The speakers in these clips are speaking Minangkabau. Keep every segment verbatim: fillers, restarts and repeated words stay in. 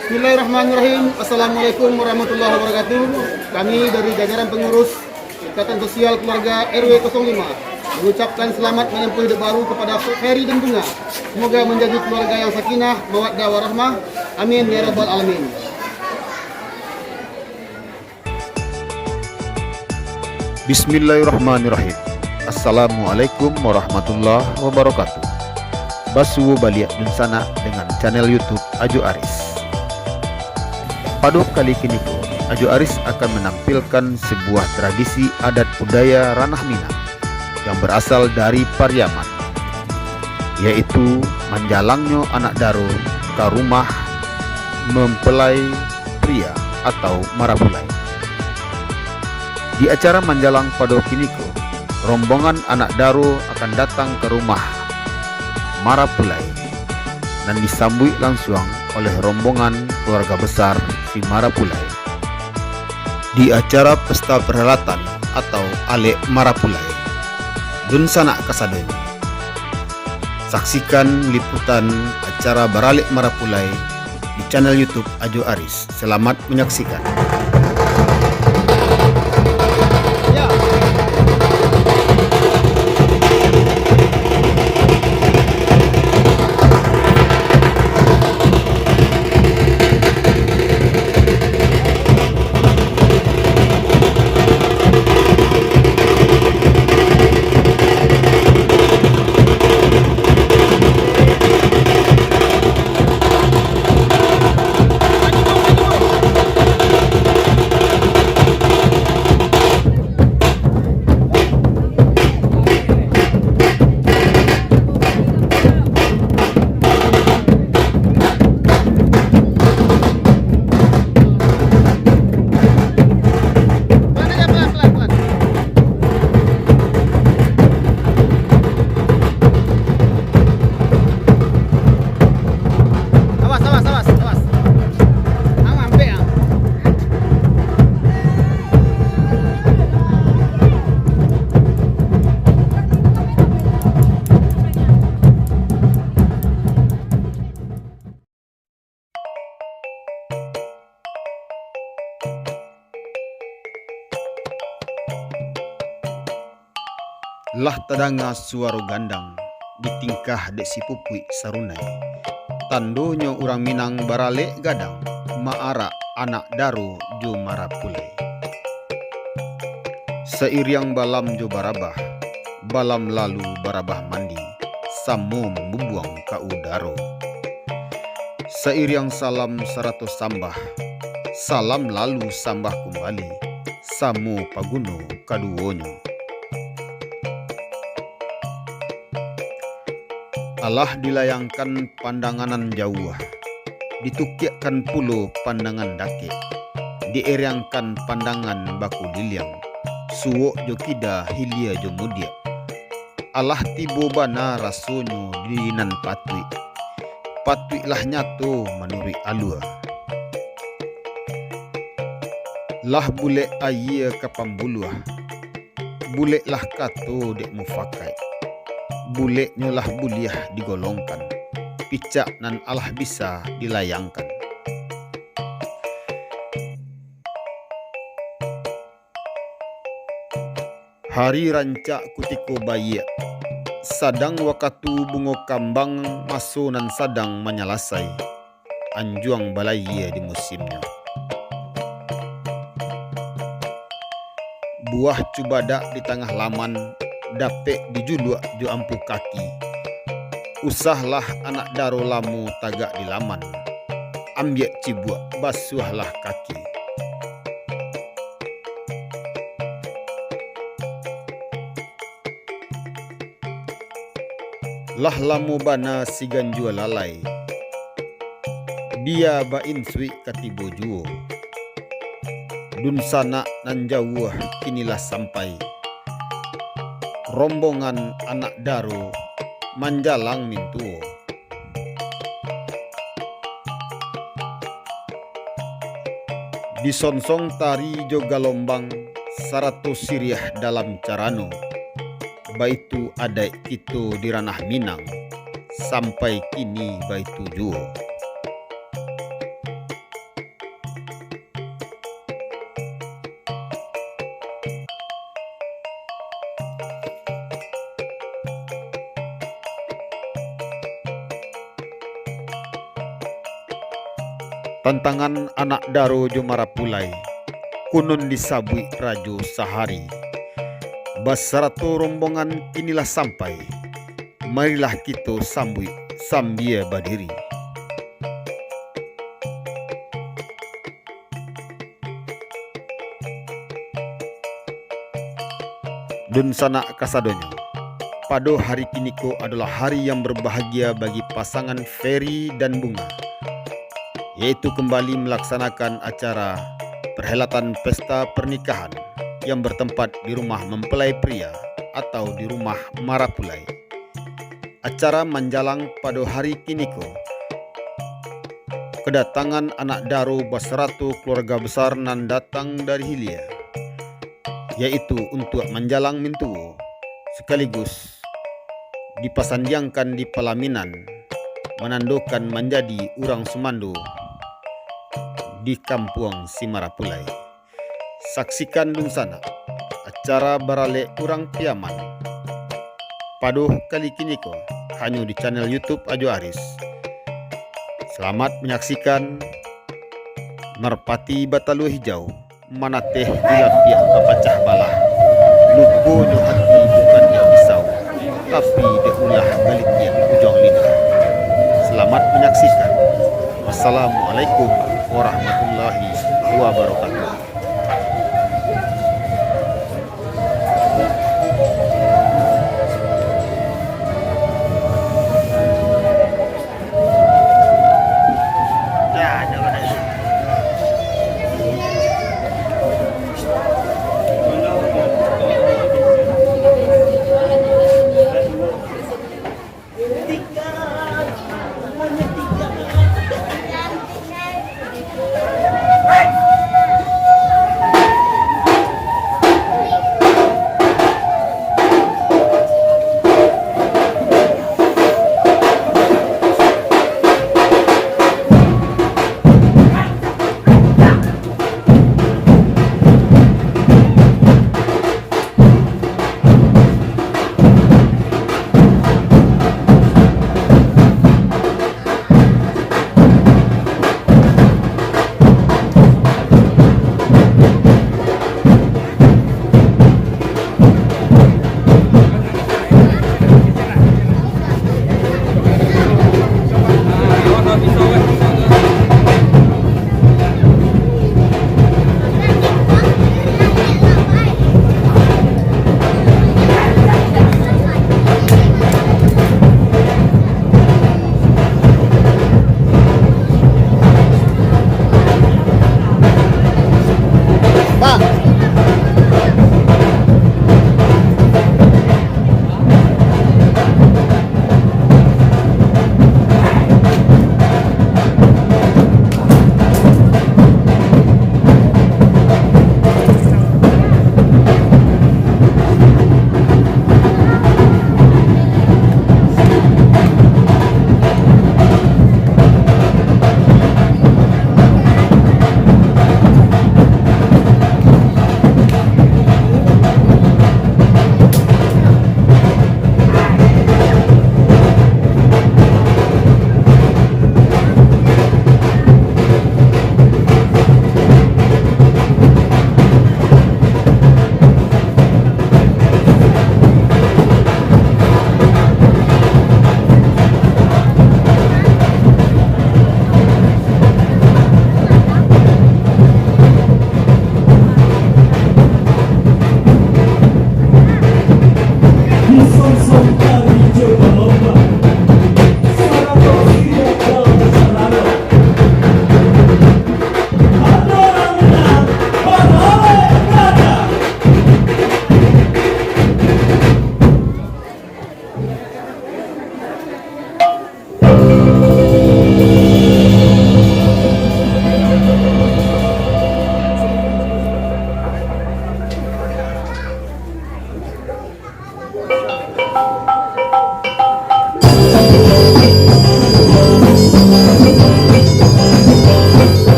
Bismillahirrahmanirrahim. Assalamualaikum warahmatullahi wabarakatuh. Kami dari jajaran pengurus Ikatan Sosial Keluarga R W kosong lima mengucapkan selamat menempuh hidup baru kepada Ferry dan Bunga. Semoga menjadi keluarga yang sakinah, mawaddah, warahmah. Amin ya rabbal alamin. Bismillahirrahmanirrahim. Assalamualaikum warahmatullahi wabarakatuh. Basuo baliak dunsanak dengan channel YouTube Ajo Aris. Pado kali kiniko, Ajo Aris akan menampilkan sebuah tradisi adat budaya ranah Minang yang berasal dari Pariaman, yaitu manjalangnyo anak daro ka rumah mempelai pria atau marapulai. Di acara manjalang pado kiniko, rombongan anak daro akan datang ka rumah marapulai, nan disambuik lansuang oleh rombongan keluarga besar si marapulai. Di acara pesta peralatan atau alek marapulai, dunsanak kasadonyo, saksikan liputan acara baralek marapulai di channel YouTube Ajo Aris. Selamat menyaksikan. Awas, awas, awas, awas. Ang mampek, ang. Lah tadanga suaro gandang, ditingkah dek si pupuik sarunai. Tandonyo urang Minang baralek gadang, maarak anak daro jo marapulai. Sairiang balam jo barabah, balam lalu barabah mandi, samo mambubuang ka udaro. Sairiang salam sarato sambah, salam lalu sambah kumbali, samo paguno kaduonyo. Alah dilayangkan pandangan nan jauah, ditukiakkan pulo pandangan dakek, diiriangkan pandangan bakuliliang, suok jo kida, hilia jo mudiak. Alah tibo bana rasonyo di nan patuik, patuiklah nyato manuruik alua. Lah bulek ayie ka pambuluah, buleklah kato dek mufakaik, buleknyo lah buliah digolongkan, picak nan alah bisa dilayangkan. Hari rancak kutiko baiak, sadang wakatu bungo kambang, maso nan sadang manyalasai, anjuang balayie di musimnyo. Buah cubadak di tangah laman, dapek dijuluak jo ampu kaki. Usahlah anak daro lamo tagak di laman, ambiak cibuak basuahlah kaki. Lah lamo bana si ganjua lalai, bia ba-insuik ka tibo juo. Dunsanak nan jauah kini lah sampai, rombongan anak daro manjalang mintuo. Disonsong tari jo galombang, sarato siriah dalam carano. Baitu adaik kito di ranah Minang, sampai kini baitu juo. Tantangan anak daro jo marapulai, kunun disabuik rajo sahari. Basarato rombongan kinilah sampai, marilah kito sambuik sambia badiri. Dunsanak kasadonyo, pado hari kiniko adolah hari yang berbahagia bagi pasangan Ferry dan Bunga, yaitu kembali melaksanakan acara perhelatan pesta pernikahan yang bertempat di rumah mempelai pria atau di rumah marapulai. Acara manjalang pado hari kiniko, kedatangan anak daro basarato keluarga besar nan datang dari hilia, yaitu untuak manjalang mintuo, sekaligus dipasandiangkan di palaminan, manandokan manjadi urang sumando di kampuang si marapulai. Saksikan dunsanak acara baralek urang Piaman pado kali kiniko hanyo di channel YouTube Ajo Aris. Selamat menyaksikan. Merpati batalua hijau, manateh di lapiak bapacah balah. Lukonyo hati bukan dek pisau, tapi dek ulah galitiak ujuang lidah. Selamat menyaksikan. Wassalamualaikum warahmatullahi wabarakatuh.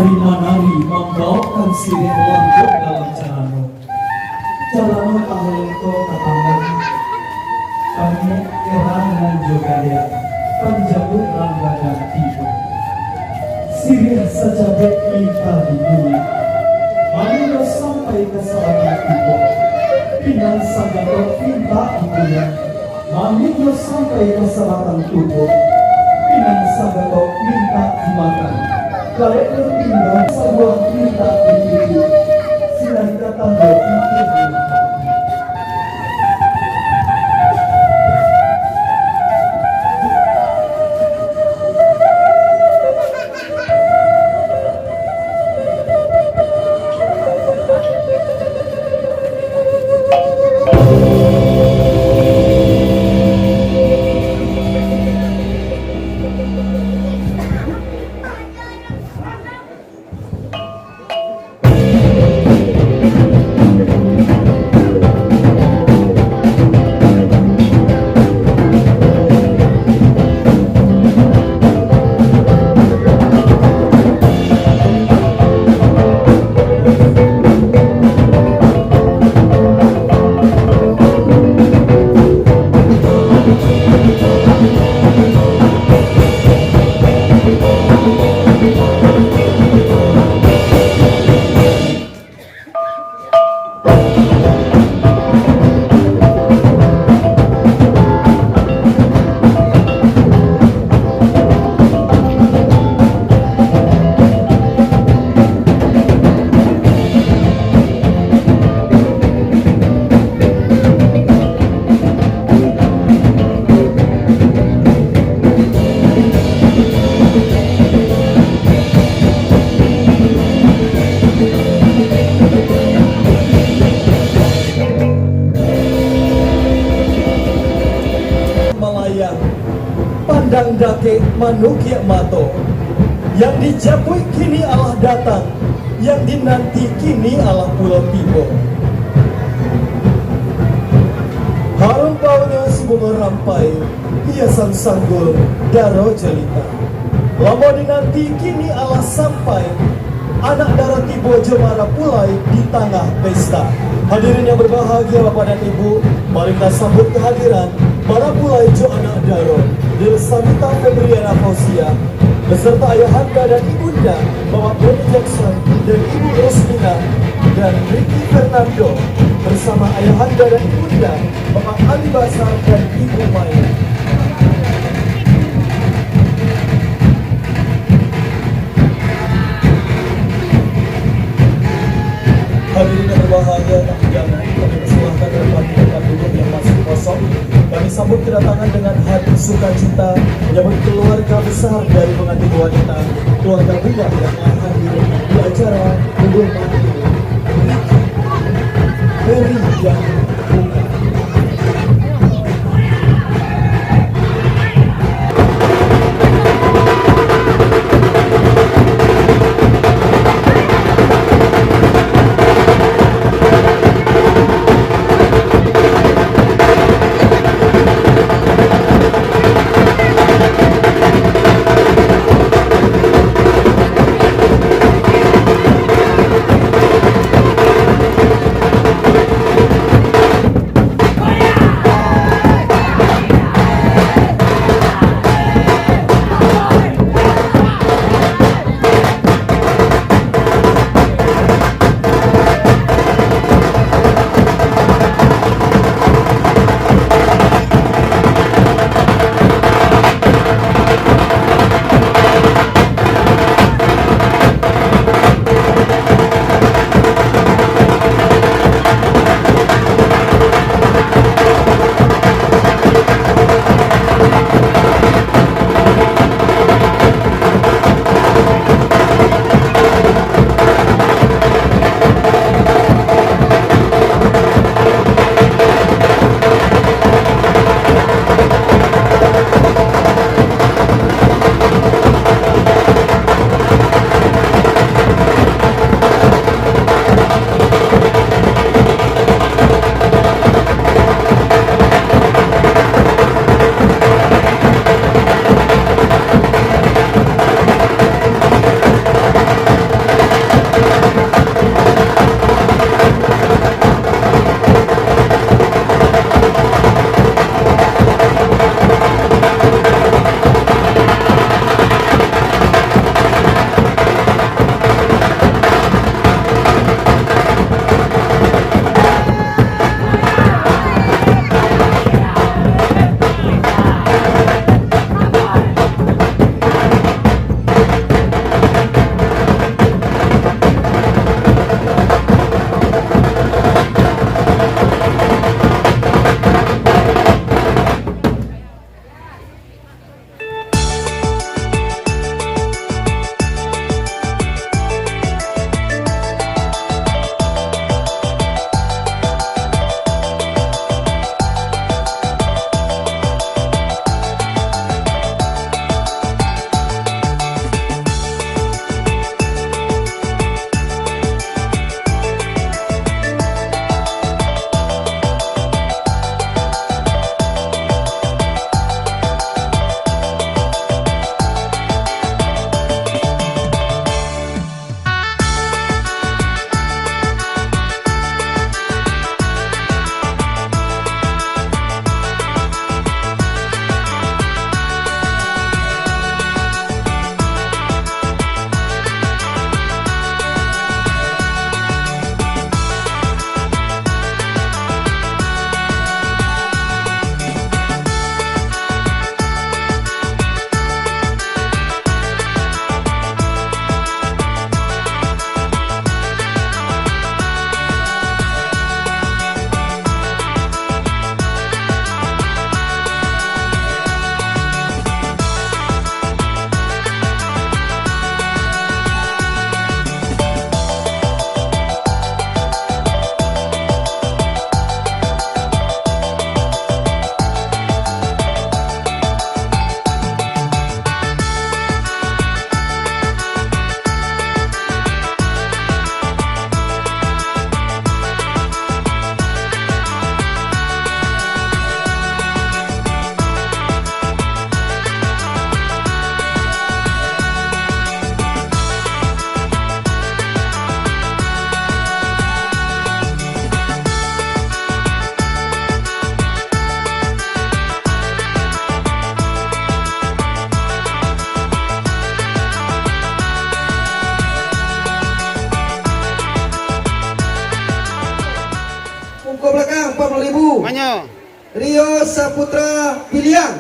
Manari mambaokan siriah langkok dalam carano. Carano tahalengko ka tangan, paniek erang nan jo galiak, panjamu rang gadang tibo. Siriah sacabuik minta dibuli, manudo sampai ka sabatang tubuah, pinang sagatok minta dipuyang. Maminyo sampai ka sabatang tubuah, pinang sagatok mintak dimakan. Kalek berpindah sabuah mintak dituju, sinan ka tando pintu mintak. Malayang, pandang dakek manukiak mato, yang dijapuik kini alah datang, yang dinanti kini alah pulo tibo. Harum baunyo si bungo rampai, hiasan sanggul daro jelita. Lamo dinanti kini alah sampai, anak daro tibo jo marapulai di tangah pesta. Hadirin yang berbahagia, Bapak dan Ibu, mari kita sambut kehadiran marapulai jo anak daro, Lil Savita Febriana Fauzia, beserta ayahanda dan ibunda, Bapak Boni Jackson dan Ibu Rusmina, dan Ricky Fernando, bersama ayahanda dan ibunda, Bapak Ali Basar dan Ibu Maya. Hadirin yang berbahagia, kami persilahkan ke tempat duduk yang masih kosong. Kami sambut kedatangan dengan hati sukacita menyambut keluarga besar dari pengantin wanita, keluarga Buya yang telah hadir di acara undian mantu Ricky Ferry yang bukan. Rio Saputra Piliang,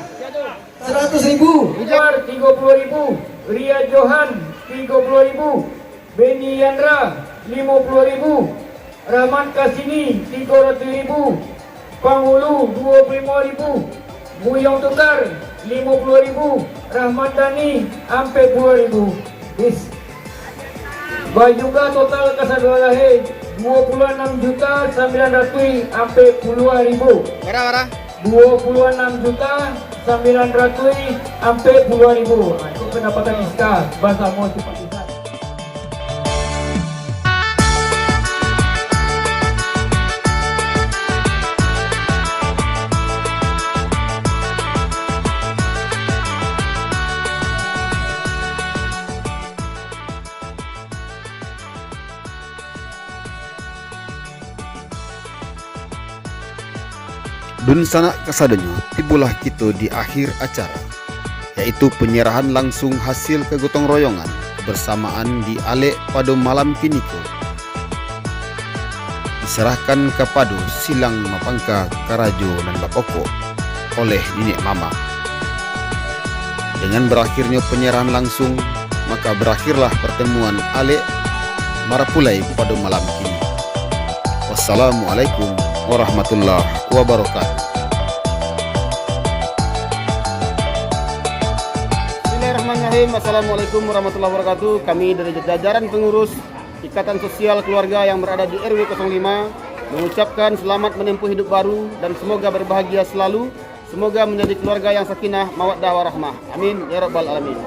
seratus ribu. Ujar, tigo puluh ribu. Ria Johan, tigo puluh ribu. Beni Yandra, limo puluh ribu. Rahmat Kasini, tigo ratus ribu. Pangulu, duo puluh limo ribu. Buyong Tukar, limo puluh ribu. Rahmat Dani, ampek puluh ribu. Bis. Bajumlah total kasadonyo lahia, duo puluah anam juta sambilan ratuih ampek puluah ribu. Bara, bara? Duo puluah anam juta sambilan ratuih ampek puluah ribu. Ha, itu pandapatan Iska basamo simpatisan. Dunsanak kasadonyo, tibolah kito di akhir acara, yaitu panyarahan langsuang hasil kagotong royongan kabarsamaan di alek pado malam kiniko. Disarahkan kapado silang mapangka karajo nan bapokok oleh niniak mamak. Dengan barakhirnyo panyarahan langsuang, maka barakhirlah partamuan alek marapulai pado malam kini. Wassalamualaikum warahmatullahi wabarakatuh. Bismillahirrahmanirrahim. Assalamualaikum warahmatullahi wabarakatuh. Kami dari jajaran pengurus Ikatan Sosial Keluarga yang berada di R W kosong lima mengucapkan selamat menempuh hidup baru dan semoga berbahagia selalu. Semoga menjadi keluarga yang sakinah, mawaddah, warahmah. Amin, ya rabbal alamin.